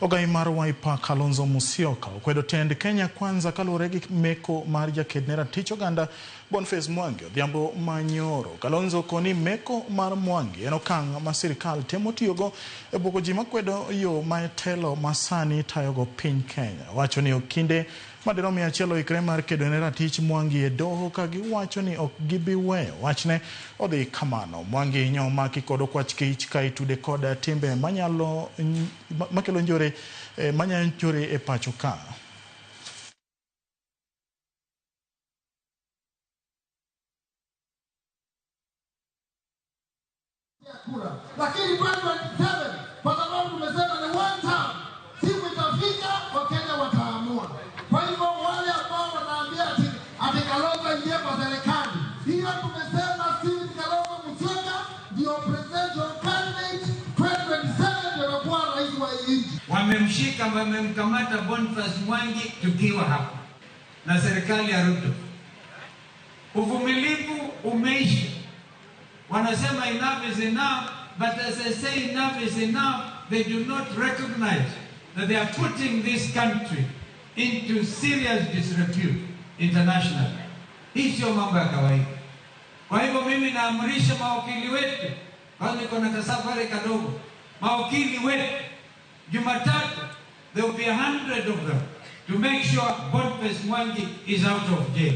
Ogai mar Wiper Kalonzo Musyoka okwedo tend Kenya Kwanza kaluwore gi meko mar jaked ne ratich oganda Boniface Mwangi odhiambo manyoro. Kalonzo koni meko mar Mwangi en okang' ma sirikal temo tiyogo e buogo ji makwedo yo ma telo masani tayogo piny Kenya. Wacho ni okinde madirom 100 oikre mar kedo ne ratich Mwangi e doho ka giwacho ni ok gibi weyo wachne odhi kamano. Mwangi nyo omaki kod okwach kich ka itude kod timbe manyalo makelo njore manyayo njore e pacho ka. Kura. Lakini 2027 kwa sababu tumesema ni one term, siku itafika Wakenya wataamua. Kwa hivyo wale ambao wanaambia ati Kalonzo ingie kwa serikali, hiyo tumesema Stephen Kalonzo Musyoka ndio presidential candidate 2027, ndio atakuwa rais wa hii nchi. Wamemshika, wamemkamata Boniface Mwangi tukiwa hapa na serikali ya Ruto. Uvumilivu umeisha. Wanasema enough is enough, but as I say enough is enough, they do not recognize that they are putting this country into serious disrepute internationally. Hii sio mambo ya kawaida. Kwa hivyo mimi naamrisha mawakili wetu, kwa niko na kasafari kadogo, mawakili wetu Jumatatu there will be 100 of them to make sure Boniface Mwangi is out of jail.